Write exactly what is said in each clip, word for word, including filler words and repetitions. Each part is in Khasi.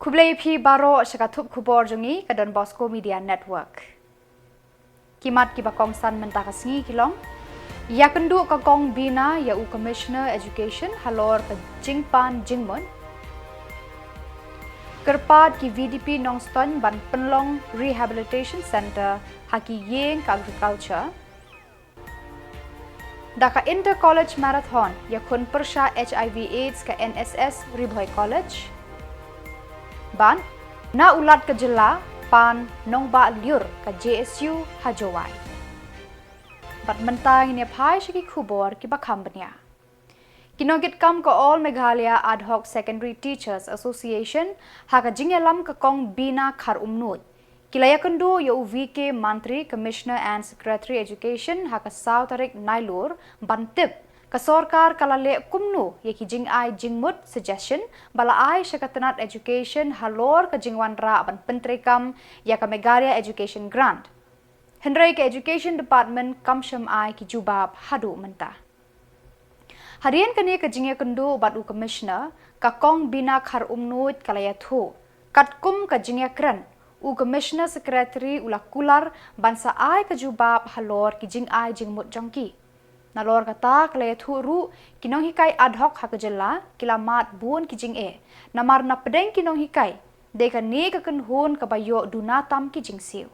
Khublei phi baroh sha ka thup khubor jong ngi ka Don Bosco Media Network. Ki mat kiba kongsan mynta ka sngi ki long: Ïakynduh ka Kong Bina ïa u Commissioner Education halor ka jingpan jingmut. Kyrpad ki VDP Nongstoiñ ban pynlong Rehabilitation Centre ha ki ïing ka Agriculture. Da ka Inter College Marathon ïakhun pyrshah HIV AIDS ka NSS Ri Bhoi College. Bad na u Lat ka Jylla pan nongbah lyiur ka JSU ha Jowai. Bad mynta ngin ïa phai sha ki khubor kiba kham bniah. Ki nongkitkam ka All Meghalaya Ad Hoc Secondary Teachers Association ha ka jingïalam ka Kong Bina Kharumnuid ki la ïakynduh ïa u VK Mantri, Commissioner and Secretary Education, ha ka saw tarik Nailur ban tip ka sorkar ka la leh kumno ïa ki jingai jingmut, suggestion ba la ai sha ka tnat Education halor ka jingwanrah ban pyntreikam ïa ka Meghalaya Education Grant. Hynrei ka Education Department kam shym ai ki jubab haduh mynta. Hadien kane ka jingïakynduh bad u Commissioner, ka Kong Bina Kharumnuid ka la ïathuh, katkum ka jingïakren, u Commissioner Secretary u la kular ban sa ai ka jubab halor ki jingai jingmut jong ki. Nalor kata ka la ïathuh ruh, ki nonghikai ad hoc ha ka jylla ki la mad bun ki jingeh. Namar na pdeng ki nonghikai, dei kane ka kynhun kaba ïoh duna tam ki jingsiew.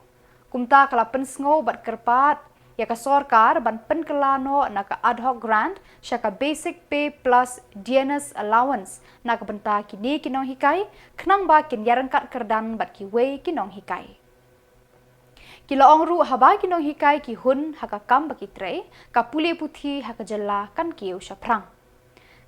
Kumta ka la pynsngew bad kyrpad ïa ka sorkar ban pynkylla noh na ka ad hoc grant sha ka Basic Pay Plus Dearness Allowance na ka bynta kine ki nonghikai, khnang ba kin ïaryngkat kyrdan bad kiwei ki nonghikai. Ki la ong ruh haba ki nonghikai ki hun ha ka kam ba ki trei, ka pule puthi ha ka jylla kan kiew shaphrang.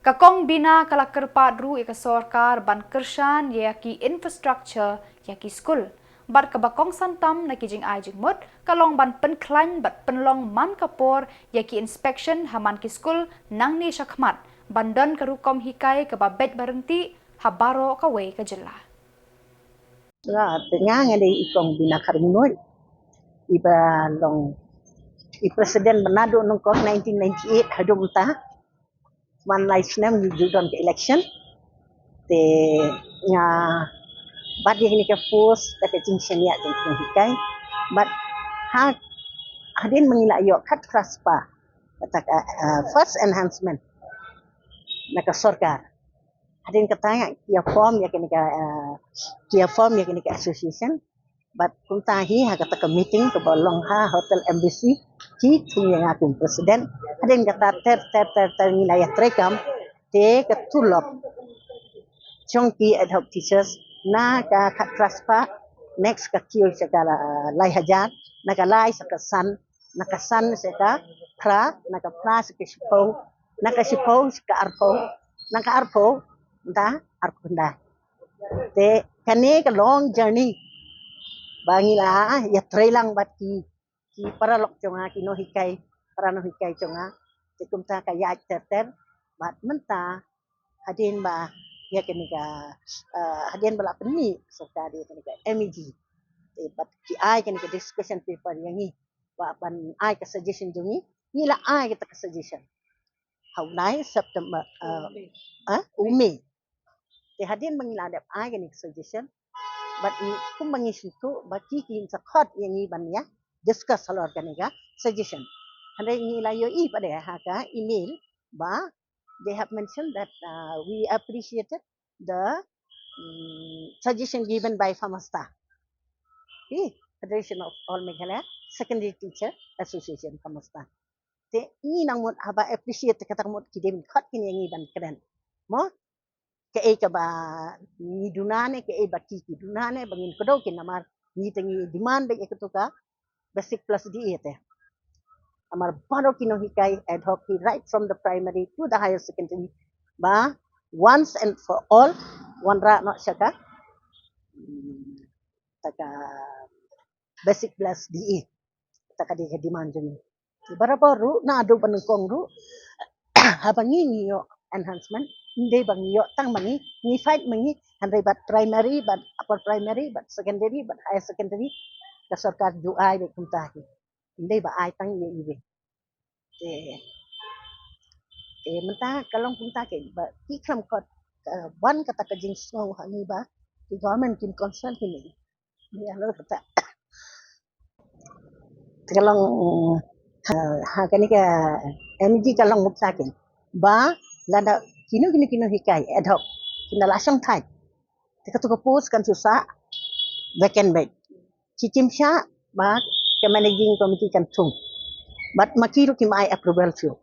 Ka Kong Bina ka la kyrpad ruh ïa ka sorkar ban kyrshan ïa ki infrastructure ïa ki skul. Bad kaba kongsan tam na ki jingai jingmut ka long ban pynkhlaiñ bad pynlong man ka por ïa ki inspection ha man ki skul nangne shakhmat, ban don ka rukom hikai kaba beit ba ryntih ha baroh kawei ka jylla. Nga, te nga nga dei i Kong Bina Kharumnuid, iba long i president ba naduh nyngkong nineteen ninety-eight haduh mynta. Man lai snem ngi ju don ka election. Te nga bat ïa kane ka post da ka jingshaniah jong ki nonghikai. Bad ha, hadien ba ngi la ïoh khatphra spah, kata ka, uh, first enhancement na ka sorkar. Hadien kata ngi ïa form ïa kane ka, uh, ngi ïa form ïa kane ka association. Bad kumta hi ha kata ka meeting kaba long ha Hotel Embassy, ki thung ïa nga kum president. Hadien kata ter ter ter ter ngi la ïatrei kam, te ka tulop jong ki ad hoc teachers na ka khatphra spah, next ka kiew sha ka, uh, lai hajar, na ka lai sha ka san, na ka san sha ka phra, na ka phra sha ka shiphew, na ka shiphew sha ka arphew, na ka arphew, da arphew da. Te kane ka long journey ba ngi la ïatrei lang bad ki, ki paralok jong nga, ki nonghikai, para nonghikai jong nga. Te kumta ka ïaid ter ter bad mynta hadien ba ïa kane ka, uh, hadien ba la pynmih sorkar ïa kane ka MEG. Te bad ki ai kane ka discussion paper ïa ngi, ba ban ai ka suggestion jong ngi, ngi la ai kata ka suggestion ha u lai September, uh, uh, u May. Te hadien ba ngi la dep ai kane ka suggestion, bad ngi, kumba ngi sngewthuh ba ki kin sa khot ïa ngi ban ïa discuss halor kane ka suggestion. Hynrei ngi la ïohi pat de ha ka email ba they have mentioned that, uh, we appreciated the, mm, suggestion given by FAMASTA, the Federation of All Meghalaya Secondary Teacher Association, FAMASTA. Te ngi nang mut haba appreciate kata ka mut ki dei ban khot kin ïa ngi ban kren. Mo? Kaei kaba ngi duna ne, kaei ba ki ki duna ne, ba ngin kdew kin, namar ngi te ngi demand beit ïa katu ka Basic Plus DA te. Namar baroh ki nonghikai ad hoc ki, right from the primary to the higher secondary, ba once and for all wanrah noh sha ka, mm, kata ka Basic Plus DA. Kata ka dei ka demand jong ngi. Barabor ruh, naduh ba nyngkong ruh, haba ngi ngi ïoh enhancement, ym dei ba ngi ïoh tang ma ngi, ngi fight ma ngi, hynrei bad primary, bad upper primary, bad secondary, bad higher secondary, ka sorkar ju ai beit kumta hi. Ym dei ba ai tang ïa iwei. Te, te mynta ka long kumta, ki ba ki khlem khot, eh, ban kata ka jingsngew ha ngi ba Ki government kin concern kine. Ni alo kata. Ka long, ha, ha kane ka energy ka long mukta kin. Ba lada kino kino kino hikai ad hoc. Kino la shong thai. Te katu ka post kan shu sah vacant bad. Ki chim sha ba ka managing committee kan thung. Bad ma ki ruh kim ai approval shuh.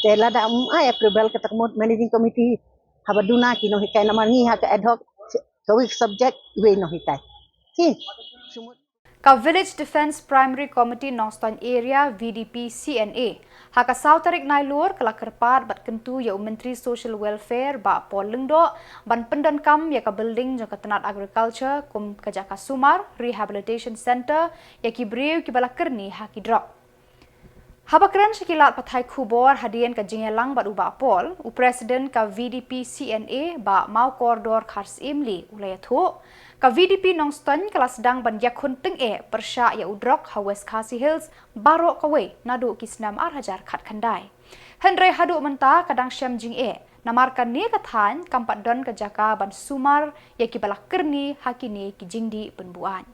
Te lada um ai approval kata ka mut managing committee haba duna kino hikai namar ngi ha ka ad hoc ka weak subject wei no hikai. Ki sumut. Ka Village Defence Primary Committee Nongstoiñ Area V D P C N A ha ka saw tarik Nailur ka la kyrpad bad kyntu ïa u Myntri Social Welfare Bah Paul Lyngdoh ban pyndonkam ïa ka building jong ka tnat Agriculture kum ka jaka sumar Rehabilitation Centre ïa ki briew kiba la kyrni ha ki drok. Haba kren sha ki lad pathai khubor hadien ka jingïalang bad u Bah Paul, u President ka V D P C N A Bah Mawkordor Kharsyiem Lee u la ïathuh, ka V D P Nongstoiñ ka la sdang ban ïakhun tyngeh pyrshah ïa u drok ha West Khasi Hills baroh kawei naduh ki snem ar hajar khatkhyndai. Hynrei haduh mynta ka dang shem jingeh namar kane ka thaiñ kam pat don ka jaka ban sumar ïa kiba la kyrni ha kine ki jingdih pynbuaid.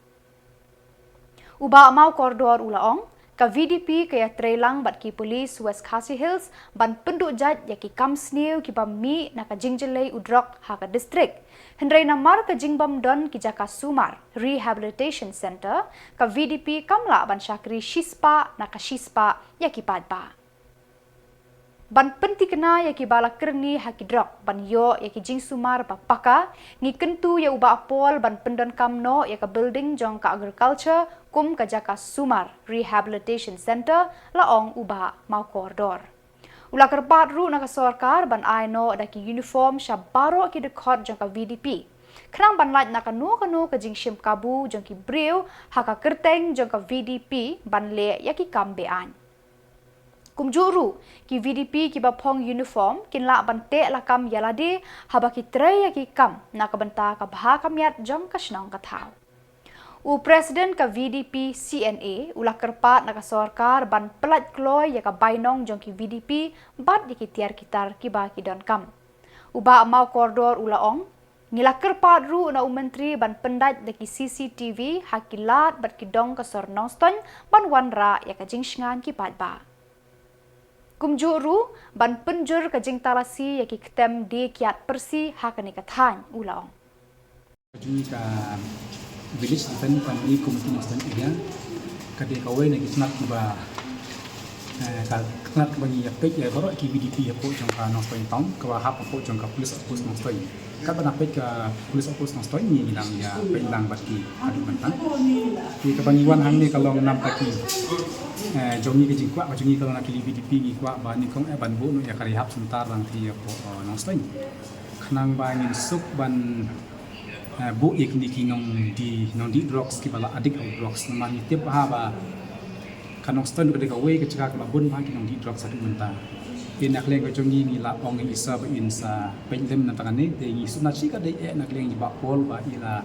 U Bah Mawkordor u la ong, ka V D P ka ïatreilang bad ki police West Khasi Hills ban pynduh jait ïa ki kam sniew kiba mih na ka jingjyllei u drok ha ka district. Hynrei namar ka jingbym don ki jaka sumar Rehabilitation Centre, ka V D P kam lah ban shakri shispah na ka shispah ïa ki paidbah. Ban pynthikna ïa kiba la kyrni ha ki drok ban ïoh ïa ki jingsumar ba paka, ngi kyntu ïa u Bah Paul ban pyndonkam noh ïa ka building jong ka Agriculture kum ka jaka sumar Rehabilitation Centre, la ong u Bah Mawkordor. U la kyrpad ruh na ka sorkar ban ai noh da ki uniform sha baroh ki dkhot jong ka V D P, khnang ban lait na kano kano ka jingshim kabu jong ki briew ha ka kyrteng jong ka V D P ban leh ïa ki kam be-aiñ. Kumjuh ruh, ki V D P kiba phong uniform kin lah ban teh lakam ïa lade haba ki trei ïa ki kam na ka bynta ka bha ka miat jong ka shnong ka thaw. U President ka V D P C N A u la kyrpad na ka sorkar ban pyllait kloi ïa ka bainong jong ki V D P bad ïa ki tiar ki tar kiba ki donkam. U Bah Mawkordor u la ong, ngi la kyrpad ruh na u Myntri ban pyndait da ki C C T V ha ki lad bad ki dong ka sor Nongstoiñ ban wanrah ïa ka jingshngaiñ ki paidbah. Kumjuh ruh, ban pynjur ka jingtalasi ïa ki ktem die kiad pyrsi ha kane ka thaiñ, u la ong. Ka jong ngi ka Village Defence Primary Committee Nongstoiñ Area ka dei kawei na ki tnat kiba, eh, ka tnat kaba ngi ïa peit ïa baroh ki V D P hapoh jong ka Nongstoiñ Town kaba hap hapoh jong ka Police Outpost Nongstoiñ. Katba ngi peit ka Police Outpost Nongstoiñ ngi nang ïa peit lang bad ki haduh mynta. Te kaba ngi wan hangne ka long namar ki, eh, jong ngi ka jingkwah ka jong ngi ka long na ki V D P ngi kwah ba nyngkong eh ban buh noh ïa ka rehab centre lang ti hapoh, eh, Nongstoiñ. Khnang ba ngin suk ban, eh, buh ïa kine ki nongdie, nongdie drugs kiba la addict ha drugs namar ngi tip bha ba ka Nongstoiñ ka dei kawei ka jaka kaba bun bha ki nongdie drugs haduh mynta. Te na ka liang ka jong ngi ngi la ong ïa i sir ba in sa peit lem na tang kane te ngi sngewsih ka dei eh na ka liang i Bah Paul ba i la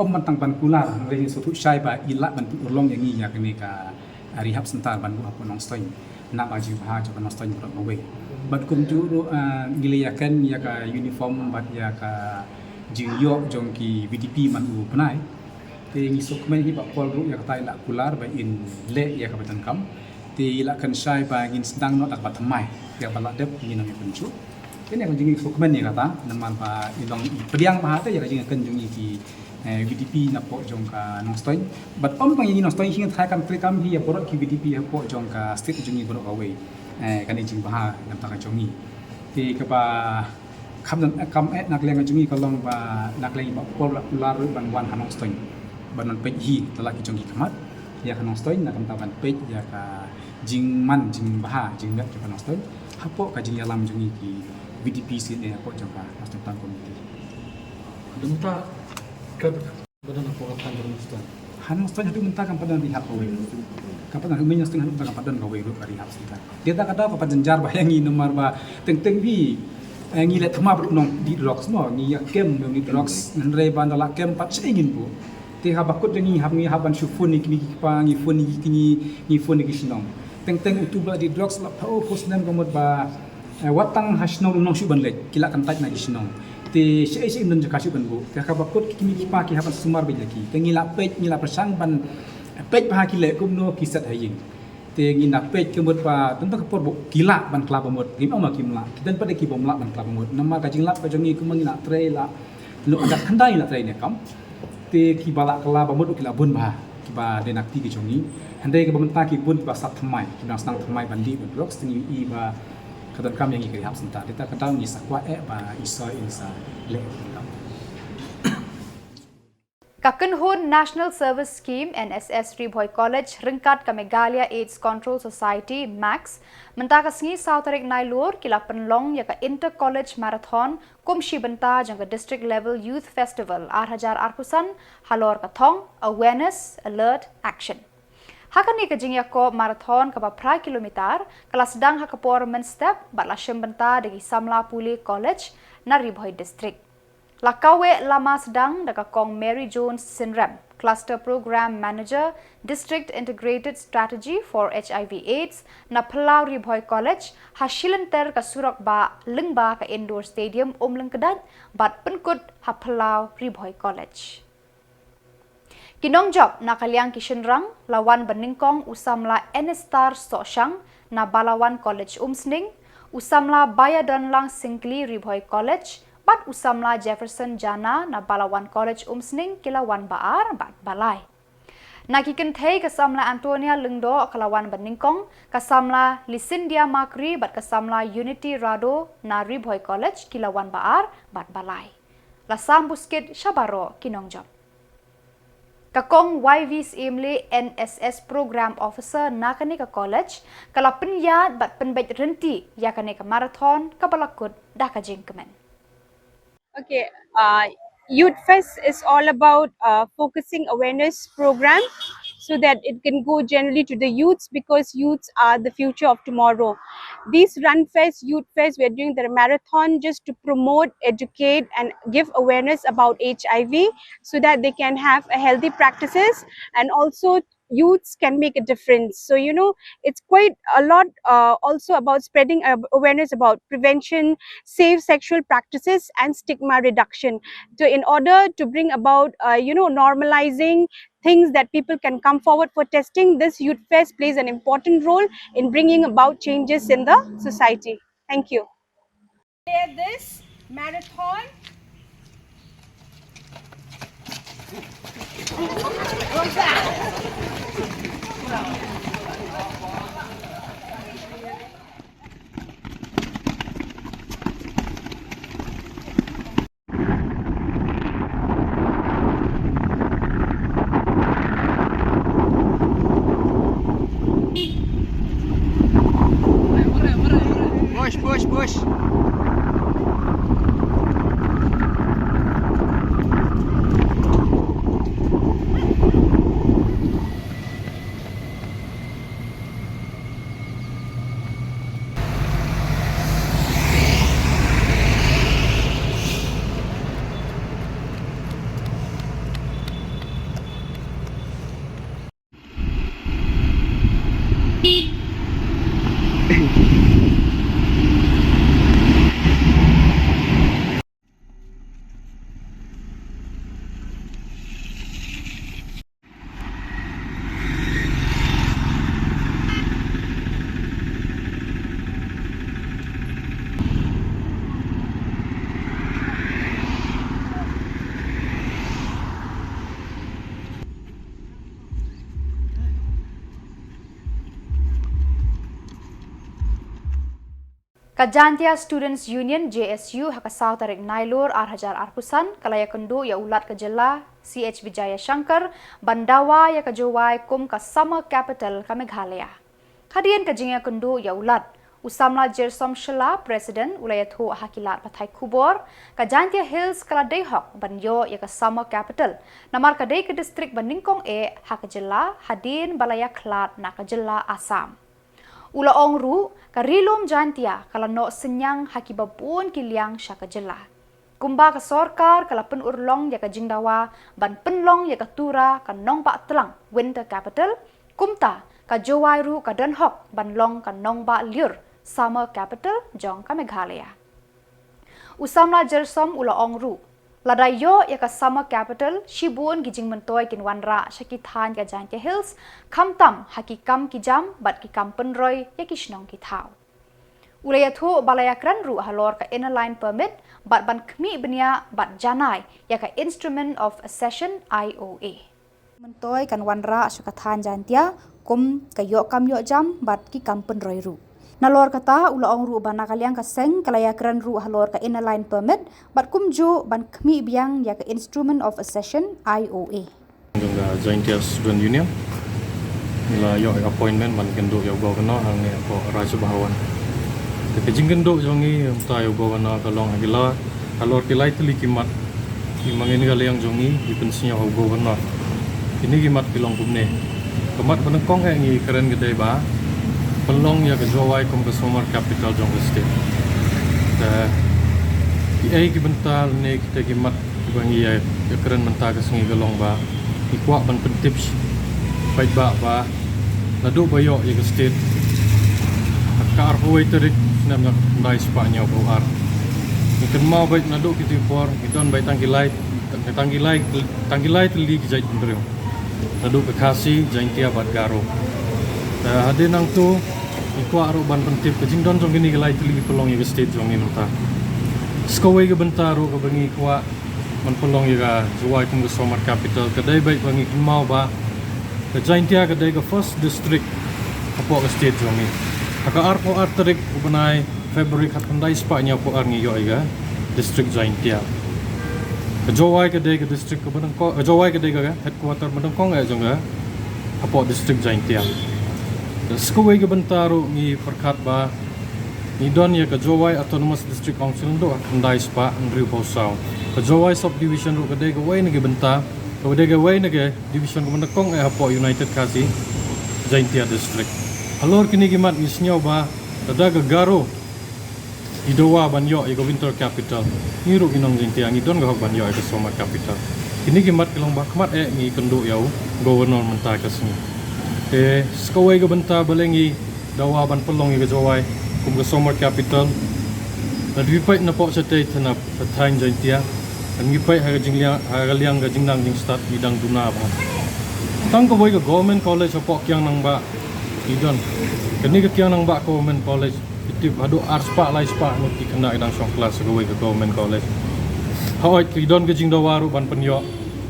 ym ban tang ban kular hynrei ngi sngewthuh shai ba i lah ban pynurlong ïa ngi ïa kane ka rehab centre ban buh hapoh Nongstoiñ. Namar jingpyrshah jong ka Nongstoiñ baroh kawei. Bad kumjuh ruh, ah, ngi la ïa kren ïa ka uniform bad ïa ka jingïoh jong ki V D P man u bnai. Te ngi sngewkmen hi Bah Paul ruh ïa kata i la kular ba in leh ïa kaba donkam. Te i la kren shai ba ngin sdang noh da kaba thymmai ïa ba la dep ngin ym ïa pynjur. Te ne ka jingïasngewkmen ïa kata namar ba i long i pdiang bha te ïa ka jingïakren jong ngi ki eh, V D P napoh jong ka Nongstoiñ. Bad ym tang ïa ngi Nongstoiñ hi ngi tharai kan treikam hi ïa baroh ki V D P hapoh jong ka state jong ngi baroh kawei. Eh, kane jingbha na ka bynta ka jong ngi. Te kaba kham don, eh, kam eh na ka liang ka jong ngi ka long ba na ka liang i Bah Paul u la kular ruh ban wan ha Nongstoiñ. Ban wan peit hi da la ki jong ki khmat ïa ka Nongstoiñ na ka bynta ban peit ïa ka jingman jingbha jingmiat jong ka Nongstoiñ hapoh ka jingïalam jong ngi ki V D P sien eh hapoh jong ka Nongstoiñ Town Committee. Ka bynta ka Ba don hapoh ka thaiñ jong Nongstoiñ. Ha Nongstoiñ haduh mynta kam pat don rehab kawei. Kam pat don, ha Nongstoiñ haduh mynta kam pat don kawei ruh ka rehab centre. Te da ka daw ka pat jynjar ba ïa ngi namar ba teng teng wi, eh, ngi leh thymmai bad u nongdie drugs mo, ngi ïa kem u nongdie drugs hynrei ba ynda la kem pat shaei ngin buh. Te haba kut jong ngi hap ngi hap ban shu phone ïa kine ki kpa, ngi phone ïa kine, ngi phone ïa ki shnong. Teng teng utu ba la die drugs la phew phew snem ka mut ba Eh, wat tang ha shnong ruh nong shu ban leit, ki la kyntait na ki shnong. Te shaei shaei ym don jaka shu ban buh. Te ha kaba kut ki kmie ki kpa ki hap ban sumar beit ïa ki. Te ngi la peit, ngi la pyrshang ban peit bha ki leh kumno ki set ha ïing. Te ngi na peit ka mut ba tang ka por ba ki lah ban kylla ba mut. Ngim ong ba kim lah. Ki don pat de ki bym lah ban kylla ba mut. Namar ka jinglap ka jong ngi kumba ngi la trei la, noh hajar khyndai ngi la trei ne kam. Te kiba lah kylla ba mut ki la bun bha, kiba dei na kti ki jong ngi. Hynrei kiba mynta ki bun kiba sah thymmai, kiba dang sdang thymmai ban dih ban block, te ngi i ba ka donkam ïa ngi ka hap synta. Te ta ka daw ngi sa kwah eh ba i soi in sa leh ka donkam. Ka Kynhun National Service Scheme, N S S, Ri Bhoi College ryngkat ka Meghalaya AIDS Control Society, max, mynta ka sngi saw tarik Nailur ki la pynlong ïa ka Inter College Marathon kum shi bynta jong ka District Level Youth Festival ar hajar arphew san halor ka thong Awareness, Alert, Action. Ha kane ka jingïakob marathon kaba phra kilometer ka la sdang ha ka por mynstep bad la shim bynta da ki samla pule college na Ri Bhoi District. La kaweh lama sdang da ka Kong Mary Jones Synrem, Cluster Program Manager, District Integrated Strategy for H I V AIDS na phyllaw Ri Bhoi College, ha shilynter ka surok bah lyngba ka Indoor Stadium Umlyngkdait bad pynkut ha phyllaw Ri Bhoi College. Ki nongjop na ka liang ki shynrang la wan banyngkong u samla Enestar Sohshang na Balawan College Umsning, u samla Bayadonlang Syngkli Ri Bhoi College bad u samla Jefferson Jana na Balawan College Umsning ki la wan ba ar bad ba lai. Na ki kynthei ka samla Antonia Lyngdoh ka la wan banyngkong, ka samla Lisindia Makri bad ka samla Unity Rado na Ri Bhoi College ki la wan ba ar bad ba lai. La sam buskit sha baroh ki nongjop. Ka Kong Y V Syiem Leh, N S S Program Officer na kane ka college, ka la pynïaid bad pynbeit rynti ïa kane ka marathon kaba la kut da ka jingkmen. Okay, uh, Youth Fest is all about uh, focusing awareness program so that it can go generally to the youths, because youths are the future of tomorrow. These Run Fest, Youth Fest, we're doing the marathon just to promote, educate, and give awareness about H I V so that they can have a healthy practices, and also youths can make a difference. So, you know, it's quite a lot uh, also about spreading uh, awareness about prevention, safe sexual practices, and stigma reduction. So, in order to bring about, uh, you know, normalizing things that people can come forward for testing, this Youth Fest plays an important role in bringing about changes in the society. Thank you. This marathon. Push, push, push. Ka Jaintia Students Union, J S U, ha ka saw tarik Nailur ar hajar arphew san, ka la ïakynduh ïa u Lat ka jylla, C H Vijayashankar, ban dawa ïa ka Jowai kum ka Summer Capital ka Meghalaya. Hadien ka jingïakynduh ïa u Lat, u samla Jersom Shylla, President, u la ïathuh ha ki lad pathai khubor, ka Jaintia Hills ka la dei hok ban ïoh ïa ka Summer Capital, namar ka dei ka district ba nyngkong eh ha ka jylla, hadien ba la ïakhlad na ka jylla Assam. U la ong ruh, ka Ri Lum Jaintia ka la noh synñiang ha kiba bun ki liang sha ka jylla. Kumba ka sorkar ka la pynurlong ïa ka jingdawa ban pynlong ïa ka Tura ka nongbah tlang, Winter Capital, kumta ka Jowai ruh ka don hok ban long ka nongbah lyiur, Summer Capital jong ka Meghalaya. U samla Jersom u la ong ruh, lada ïoh ïa ka Summer Capital, shibun ki jingmyntoi kin wanrah sha ki thaiñ ka Jaintia Hills, khamtam ha ki kam ki jam bad ki kam pynroi ïa ki shnong ki thaw. U la ïathuh ba la ïakren ruh halor ka Inner Line Permit bad ban khmih bniah bad janai ïa ka Instrument of Accession, I O A. Myntoi kan wanrah sha ka thaiñ Jaintia kum ka ïoh kam ïoh jam bad ki kam pynroi ruh. Nalor kata, u la ong ruh ba na ka liang ka seng ka la ïakren ruh halor ka Inner Line Permit bad kumjuh ban khmih biang ïa ka Instrument of Accession, I O A. Jong ka Jaintia Student Union, ngi la ïoh appointment ban kynduh ïa u Governor hangne hapoh Raj Bhavan. Te ka jingkynduh jong ngi mynta ïa u Governor ka long ha ki la halor ki lai tylli ki mat ki ma ngi na ka liang jong ngi ngi pynsngew ha u Governor. Kine ki mat ki long kumne. Ka mat ba nyngkong eh ngi kren ka dei ba pynlong ïa ka Jowai kum ka Summer Capital jong ka state. Te kiei ki bynta ne kita ki mat kiba ngi ïa, ïa kren mynta ka sngi ka long ba ngi kwah ban pyntip paidbah ba naduh ba ïoh ïa ka state ha ka arphew wei tarik snem na khyndai spah hynñiewphew ar. Ngi kynmaw beit naduh kito ki por ngi don beit tang ki lai, tang ki lai, tang ki lai tylli ki jaitbynriew. Naduh ka Khasi, Jaintia bad Garo. Eh, hadien nangto ngi kwah ruh ban pyntip ka jingdon jong kine ki lai tylli ki pynlong ïa ka state jong ngi mynta. Sa kawei ka bynta ruh kaba ngi kwah ban pynlong ïa ka Jowai kum ka Summer Capital ka dei beit ba ngi kynmaw ba ka Jaintia ka dei ka first district hapoh ka state jong ngi. Ha ka arphew ar tarik u bnai February khatkhyndai spah hynñiewphew ar ngi ïoh ïa ka District Jaintia. Ka Jowai ka dei ka district kaba nyngkong, ka Jowai ka dei ka headquarter ba nyngkong eh jong ka hapoh District Jaintia. Te sa kawei ka bynta ruh ngi pyrkhat ba ngi don ïa ka Jowai Autonomous District Council naduh ha khyndai spah hynriewphew saw. Ka Jowai Subdivision ruh ka dei kawei na ki bynta, ka dei kawei na ki division kaba nyngkong eh hapoh United Khasi Jaintia District. Halor kine ki mat ngi sngew ba lada ka Garo i dawa ban ïoh ïa ka Winter Capital, ngi ruh ki nong Jaintia ngi don ka hok ban ïoh ïa ka Summer Capital. Kine ki mat ki long ba khmat eh ngi kynduh ïa u Governor mynta ka sngi. Te sa kawei ka bynta balei ngi dawa ban pynlong ïa ka Jowai kum ka Summer Capital. Lada phi peit napoh shatei thanap ka thaiñ Jaintia. Ngi peit ha ka jingliang, ha ka liang ka jingnang jingstad ngi dang duna bha. Tang kawei ka Government College hapoh Kiang Nangbah ngi don. Kane ka Kiang Nangbah Government College, ki tip haduh ar spah lai spah ngut ki khynnah ki dang shong klas ha kawei ka Government College. Hooid, ki don ka jingdawa ruh ban pynïoh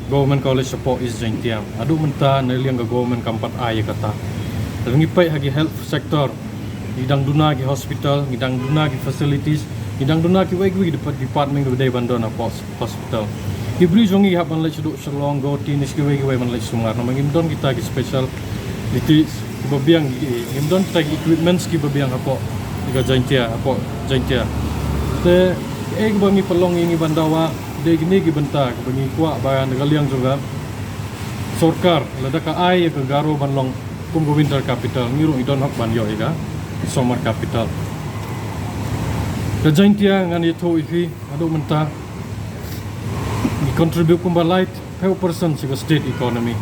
Government College hapoh East Jaintia. Haduh mynta na liang ka Government kam pat ai ïa kata. Lada ngi peit ha ki health sector, ngi dang duna ki hospital, ngi dang duna ki facilities, ngi dang duna kiwei kiwei ki dep-, department kiba dei ban don hapoh hospital. Ki briew jong ngi hap ban leit shaduh Shillong, Guwahati ne shi kiwei kiwei ban leit sumar namar ngim don kita ki speciality kiba biang, ngim don kita ki equipments kiba biang hapoh ka Jaintia, hapoh Jaintia. Te kiei kiba ngi pynlong ïa ngi ban dawa dei kine ki bynta kiba ngi kwah ba na ka liang jong ka sorkar lada ka ai ïa ka Garo ban long kum ka Winter Capital, ngi ruh ngi don hok ban ïoh ïa ka Summer Capital. Ka Jaintia ngan ïathuh ïa phi haduh mynta ngi contribute kumba laiphew percent sha ka state economy.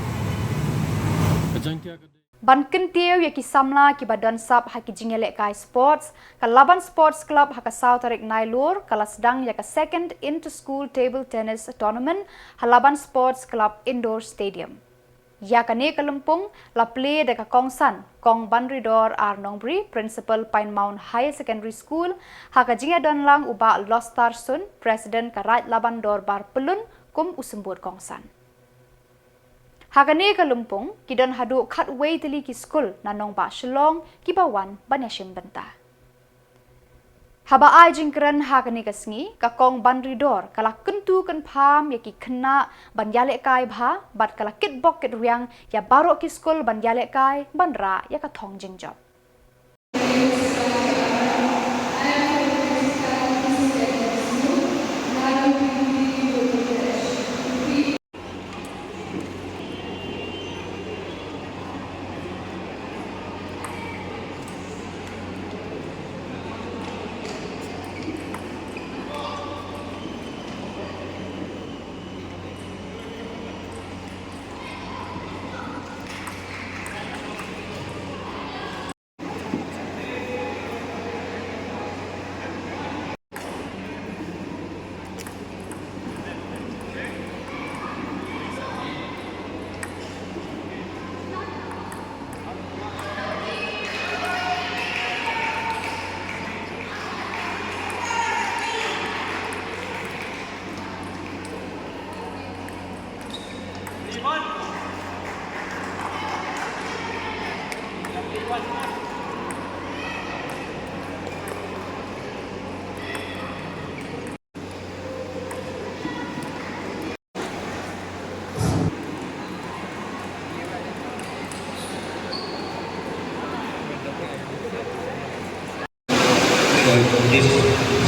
Ka Jaintia ka Ban kyntiew ïa ki samla kiba don sap ha ki jingïalehkai sports, ka Laban Sports Club ha ka saw tarik Nailur ka la sdang ïa ka Second Inter School Table Tennis Tournament ha Laban Sports Club Indoor Stadium. Ïa kane ka lympung la plie da ka kongsan Kong Banridor R Nongbri, Principal Pine Mount Higher Secondary School, ha ka jingïadon lang u Bah Lostar Sun, President ka Raid Laban Dorbar Pyllun, kum u symbud kongsan. Ha kane ka lympung ki don haduh khatwei tylli ki skul na nongbah Shillong kiba wan ban ïashim bynta. Haba ai jingkren ha kane ka sngi, ka Kong Banridor ka la kyntu kynpham ïa ki khynnah ban ïalehkai bha bad ka la kitbok kitrwiang ïa baroh ki skul ban ïalehkai ban rah ïa ka thong jingjop. This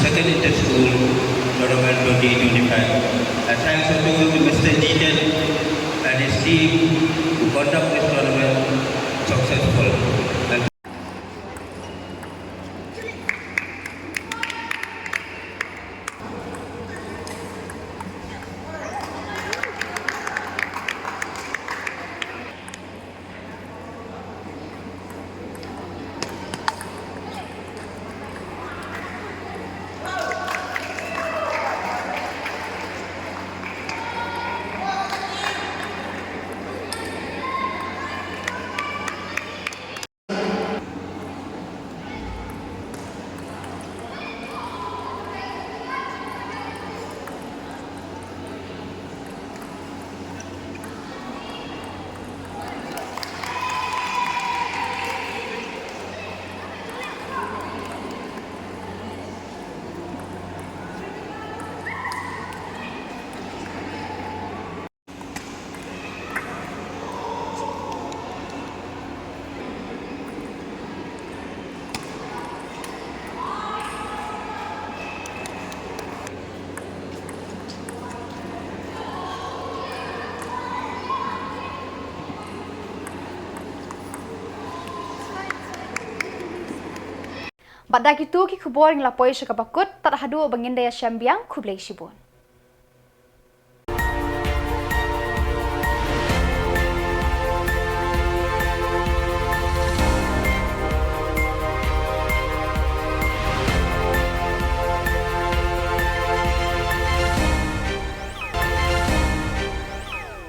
second inter-school tournament twenty twenty-five. A thanks to Mister Jiten and his team who conduct this tournament successful. And Bad da kitu ki khubor ngi la poi sha kaba kut, tad haduh ba ngin da ïashem biang, khublei shibun.